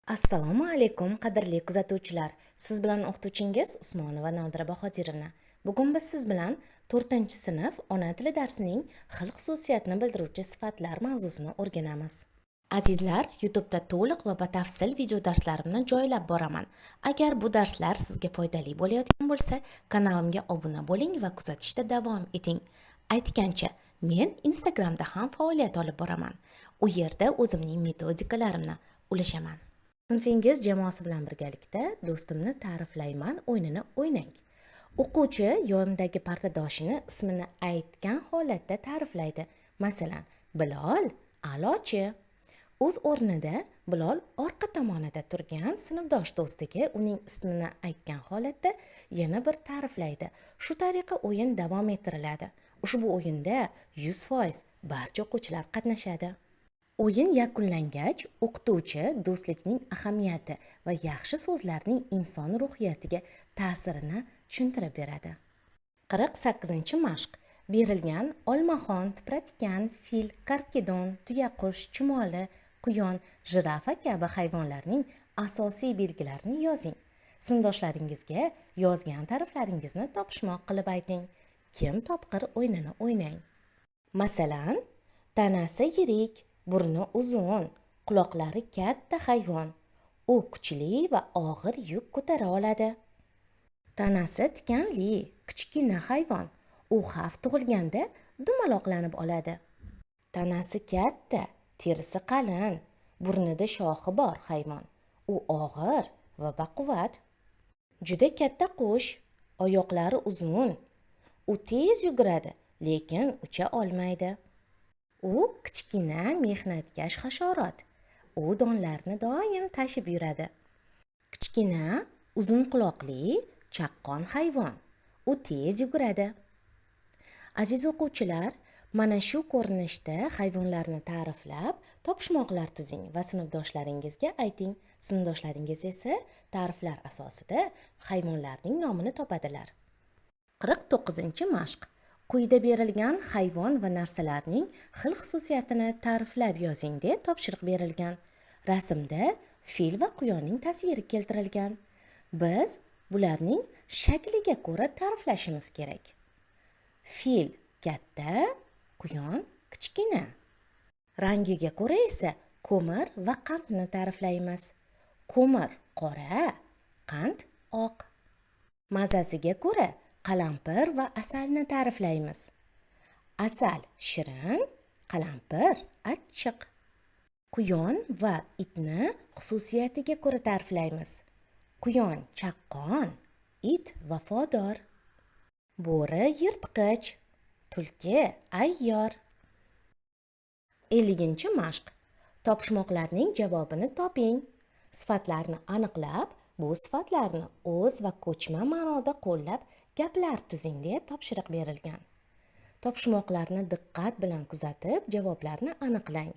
Assalomu alaykum, qadrli kuzatuvchilar! Siz bilan o'qituvchingiz Usmonova Nodira Bahodirovna. Bugun biz siz bilan 4-sinf ona tili darsining xil xususiyatni bildiruvchi sifatlar mavzusini o'rganamiz. Azizlar, YouTube'da to'liq va batafsil video darslarimni joylab boraman. Agar bu darslar sizga foydali bo'layotgan bo'lsa, kanalimga obuna bo'ling va kuzatishda davom eting. Aytgancha, men Instagramda ham faoliyat olib boraman. U yerda o'zimning metodikalarimni ulashaman. Sinfingiz jamoasi bilan birgalikda "Do'stimni ta'riflayman" o'yinini o'ynang. O'quvchi yonidagi partadoshini ismini aytgan holatda ta'riflaydi. Masalan, Bilol a'lochi. O'z o'rnida Bilol orqa tomonida turgan sinfdosh do'stiga uning ismini aytgan holatda yana bir ta'riflaydi. Shu tariqa o'yin davom ettiriladi. Ushbu o'yinda 100% barcha o'quvchilar qatnashadi. O'yin yakunlangach, o'qituvchi do'stlikning ahamiyati va yaxshi so'zlarning inson ruhiyatiga ta'sirini tushuntirib beradi. 48-mashq. Berilgan olmaxon, tipratikan, fil, karkidon, tuyaqush, chumoli, quyon, jirafa kabi hayvonlarning asosiy belgilarini yozing. Sinfdoshlaringizga yozgan ta'riflaringizni topishmoq qilib ayting. "Kim topqir" o'yinini o'ynang. Masalan, tanasi yirik, burni uzun, quloqlari katta hayvon. U kuchli va og'ir yuk ko'tara oladi. Tanasi tikanli, kichkina hayvon. U xavf tug'ilganda dumaloqlanib oladi. Tanasi katta, terisi qalin, burnida shoxi bor hayvon. U og'ir va baquvvat. Juda katta qush, oyoqlari uzun. U tez yuguradi, lekin ucha olmaydi. U kichkina mehnatkash hasharot. U donlarni doim tashib yuradi. Kichkina, uzun quloqli, chaqqon hayvon. U tez yuguradi. Aziz o'quvchilar, mana shu ko'rinishda hayvonlarni ta'riflab, topishmoqlar tuzing va sinfdoshlaringizga ayting. Sinfdoshlaringiz esa ta'riflar asosida hayvonlarning nomini topadilar. 49-mashq. Quyida berilgan hayvon va narsalarning xil xususiyatini ta'riflab yozing, deb topshiriq berilgan. Rasmda fil va quyonning tasviri keltirilgan. Biz bularning shakliga ko'ra ta'riflashimiz kerak. Fil katta, quyon kichkina. Rangiga ko'ra esa ko'mir va qandni ta'riflaymiz. Ko'mir qora, qand oq. Mazasiga ko'ra qalampir va asalni ta'riflaymiz. Asal shirin, qalampir achchiq. Quyon va itni xususiyatiga ko'ra ta'riflaymiz. Quyon chaqqon, it vafodor. Bo'ri yirtqich, tulki ayyor. 50-mashq. Topishmoqlarning javobini toping. Sifatlarni aniqlab, bu sifatlarni o'z va ko'chma ma'noda qo'llab gaplar tuzing, deya topshiriq berilgan. Topishmoqlarni diqqat bilan kuzatib, javoblarni aniqlang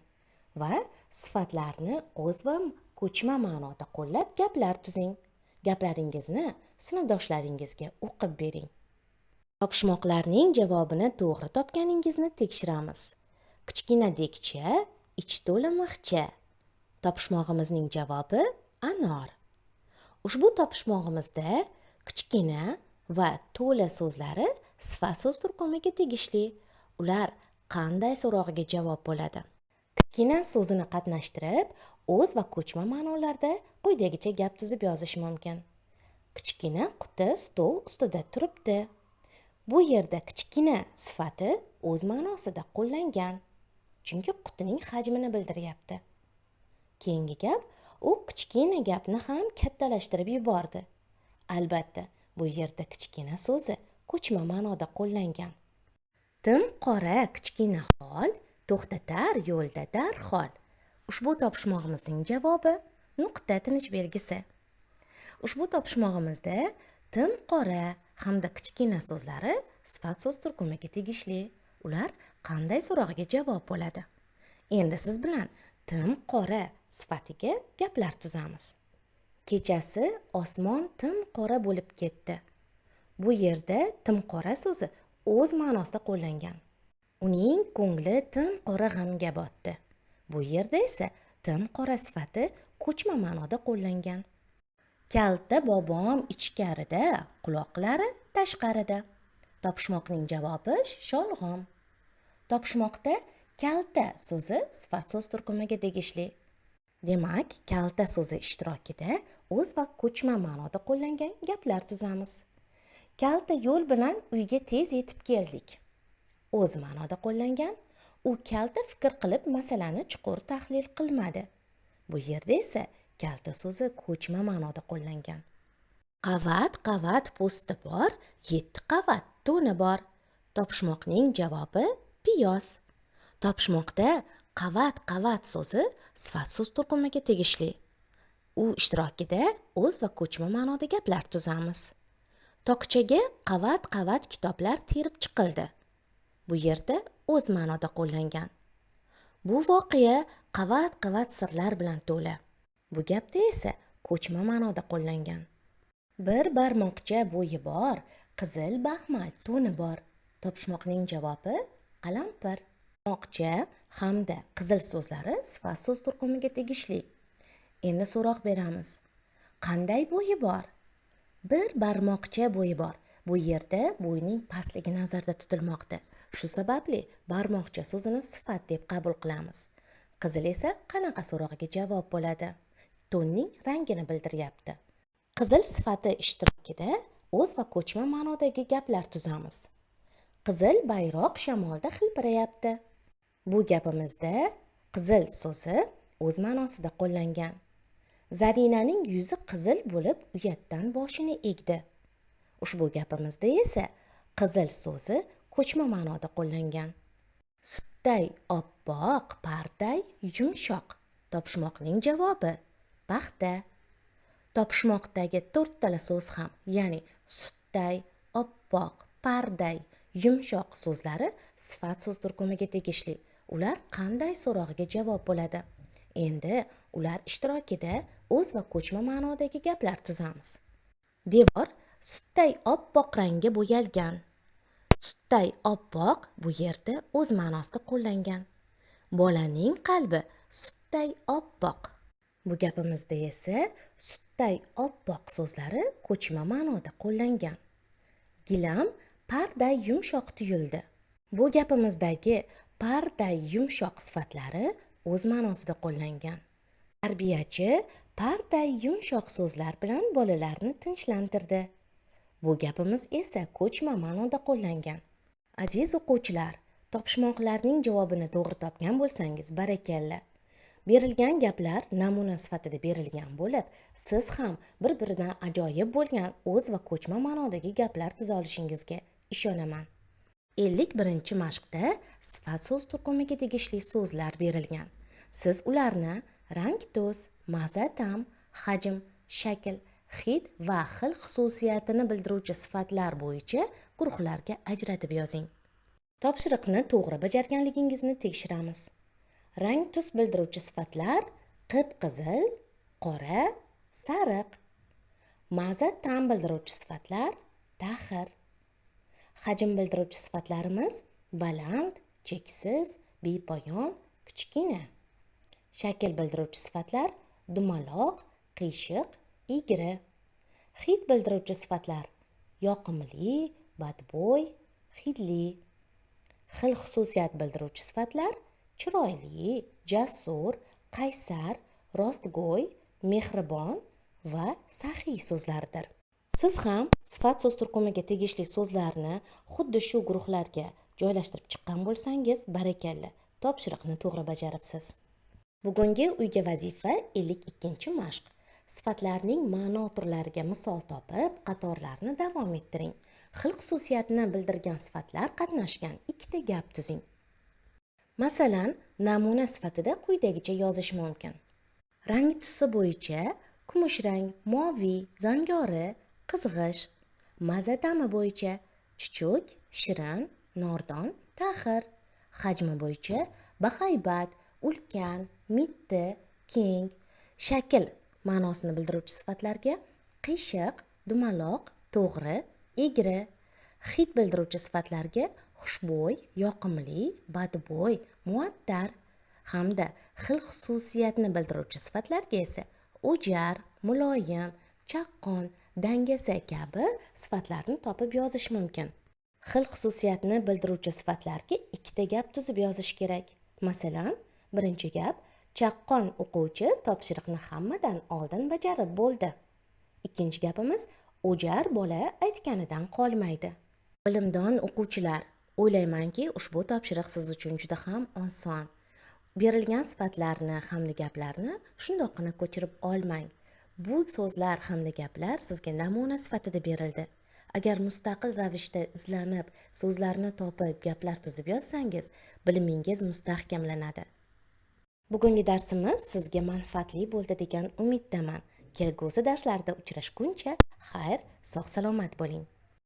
va sifatlarni o'z va ko'chma ma'noda qo'llab gaplar tuzing. Gaplaringizni sinfdoshlaringizga o'qib bering. Topishmoqlarning javobini to'g'ri topganingizni tekshiramiz. Kichkina dekcha, ichi to'la mixcha. Topishmog'imizning javobi anor. Ushbu topishmog'imizda "kichkina" va "to'la" so'zlari sifat so'z turkumiga tegishli. Ular "qanday" so'rog'iga javob bo'ladi. "Kichkina" so'zini qatnashtirib, o'z va ko'chma ma'nolarda quyidagicha gap tuzib yozish mumkin. Kichkina quti stol ustida turibdi. Bu yerda "kichkina" sifati o'z ma'nosida qo'llangan. Chunki qutining hajmini bildiryapti. Keyingi gap: U kichkina gapni ham kattalashtirib yubordi. Albatta, bu yerda "kichkina" so'zi ko'chma ma'noda qo'llangan. Tim qora kichkina xol to'xtatar yo'lda darhol. Ushbu topishmog'imizning javobi nuqta tinish belgisi. Ushbu topishmog'imizda "tim qora" hamda "kichkina" so'zlari sifat so'z turkumiga tegishli. Ular "qanday" so'rog'iga javob bo'ladi. Endi siz bilan "tim qora" sifatiga gaplar tuzamiz. Kechasi osmon tim qora bo'lib ketdi. Bu yerda "tim qora" so'zi o'z ma'nosida qo'llangan. Uning ko'ngli tim qora g'amga botdi. Bu yerda esa "tim qora" sifati ko'chma ma'noda qo'llangan. ko'chma ma'noda qo'llangan. Kalta bobom ichkarida, quloqlari tashqarida. Topishmoqning javobi sholg'om. Topishmoqda kalta so'zi sifat so'z turkumiga tegishli. Demak, kalta so'zi ishtirokida o'z va ko'chma ma'noda qo'llangan gaplar tuzamiz. Kalta yo'l bilan uyga tez yetib keldik. O'z ma'noda qo'llangan. U kalta fikr qilib masalani chuqur tahlil qilmadi. Bu yerda esa kalta so'zi ko'chma ma'noda qo'llangan. Qavat-qavat po'sti bor, 7 qavat to'ni bor. Topishmoqning javobi piyoz. Topishmoqda qavat-qavat so'zi sifat so'z turkumiga tegishli. U ishtirokida o'z va ko'chma ma'noda gaplar tuzamiz. Tokchaga qavat-qavat kitoblar terib chiqildi. Bu yerda o'z ma'noda qo'llangan. Bu voqea qavat-qavat sirlar bilan to'la. Bu gapda esa ko'chma ma'noda qo'llangan. Bir barmoqcha bo'yi bor, qizil baxmal to'ni bor. Topishmoqning javobi qalampir. Barmoqcha hamda qizil so'zlari sifat so'z turkumiga tegishli. Endi so'roq beramiz. Qanday bo'yi bor? Bir barmoqcha bo'yi bor. Bu yerda bo'yning pastligi nazarda tutilmoqda. Shu sababli barmoqcha so'zini sifat deb qabul qilamiz. Qizil esa qanaqa so'rog'iga javob bo'ladi? To'nning rangini bildiryapti. Qizil sifati ishtirokida o'z va ko'chma ma'nodagi gaplar tuzamiz. Qizil bayroq shamolda hilpirayapti. Bu gapimizda qizil so'zi o'z ma'nosida qo'llangan. Zarinaning yuzi qizil bo'lib uyatdan boshini egdi. Ushbu gapimizda esa qizil so'zi ko'chma ma'noda qo'llangan. Sutday oppoq, parday yumshoq. Topishmoqning javobi paxta. Topishmoqdagi to'rttala so'z ham, ya'ni sutday, oppoq, parday, yumshoq so'zlari sifat so'z turkumiga tegishli. Ular qanday so'rog'iga javob bo'ladi? Endi ular ishtirokida o'z va ko'chma ma'nodagi gaplar tuzamiz. Devor sutday oppoq rangga bo'yalgan. Sutday oppoq bu yerda o'z ma'nosida qo'llangan. Bolaning qalbi sutday oppoq. Bu gapimizda esa sutday oppoq so'zlari ko'chma ma'noda qo'llangan. Gilam parday yumshoq tuyuldi. Bu gapimizdagi parday yumshoq sifatlari o'z ma'nosida qo'llangan. Tarbiyachi parday yumshoq so'zlar bilan bolalarni tinchlantirdi. Bu gapimiz esa ko'chma ma'noda qo'llangan. Aziz o'quvchilar, topishmoqlarning javobini to'g'ri topgan bo'lsangiz, barakalla. Berilgan gaplar namuna sifatida berilgan bo'lib, siz ham bir-biridan ajoyib bo'lgan o'z va ko'chma ma'nodagi gaplar tuza olishingizga ishonaman. 51-mashqda sifat so'z turkumiga tegishli so'zlar berilgan. Siz ularni rang, tus, maza, ta'm, hajm, shakl, hid va xil xususiyatini bildiruvchi sifatlar bo'yicha guruhlarga ajratib yozing. Topshiriqni to'g'ri bajarganligingizni tekshiramiz. Rang tus bildiruvchi sifatlar qip-qizil, qora, sariq. Maza ta'm bildiruvchi sifatlar taxir. Hajm bildiruvchi sifatlarimiz baland, cheksiz, bepoyon, kichkina. Shakl bildiruvchi sifatlar dumaloq, qiyshiq, egri. Hid bildiruvchi sifatlar yoqimli, badbo'y, hidli. Xil xususiyat bildiruvchi sifatlar chiroyli, jasur, qaysar, rostgo'y, mehribon va saxiy so'zlaridir. Siz ham sifat so'z turkumiga tegishli so'zlarni xuddi shu guruhlarga joylashtirib chiqqan bo'lsangiz, barakalla, topshiriqni to'g'ri bajaribsiz. Bugungi uyga vazifa 52-mashq. Sifatlarning ma'no turlariga misol topib, qatorlarni davom ettiring. Xil xususiyatni bildirgan sifatlar qatnashgan ikkita gap tuzing. Masalan, namuna sifatida quyidagicha yozish mumkin. Rang tusi bo'yicha kumushrang, moviy, zangori, qizg'ish. Maza ta'mi bo'yicha chuchuk, shirin, nordon, taxir. Hajmi bo'yicha bahaybat, ulkan, mitti, keng. Shakl ma'nosini bildiruvchi sifatlarga qiyshiq, dumaloq, to'g'ri, egri. Hid bildiruvchi sifatlarga xushbo'y, yoqimli, badbo'y, muattar hamda xil xususiyatni bildiruvchi sifatlarga esa O'jar, muloyim, chaqqon, dangasa kabi sifatlarni topib yozish mumkin. Xil xususiyatni bildiruvchi sifatlarga ikkita gap tuzib yozish kerak. Masalan, birinchi gap: chaqqon o'quvchi topshiriqni hammadan oldin bajarib bo'ldi. Ikkinchi gapimiz: o'jar bola aytganidan qolmaydi. Bilimdon o'quvchilar, o'ylaymanki, ushbu topshiriq siz uchun juda ham oson. Berilgan sifatlarni hamda gaplarni shundoqqina ko'chirib olmang. Bu so'zlar hamda gaplar sizga namuna sifatida berildi. Agar mustaqil ravishda izlanib, so'zlarni topib, gaplar tuzib yozsangiz, bilimingiz mustahkamlanadi. Bugungi darsimiz sizga manfaatli bo'ldi degan umiddaman. Kelgusi darslarda uchrashguncha, xayr, sog' salomat bo'ling.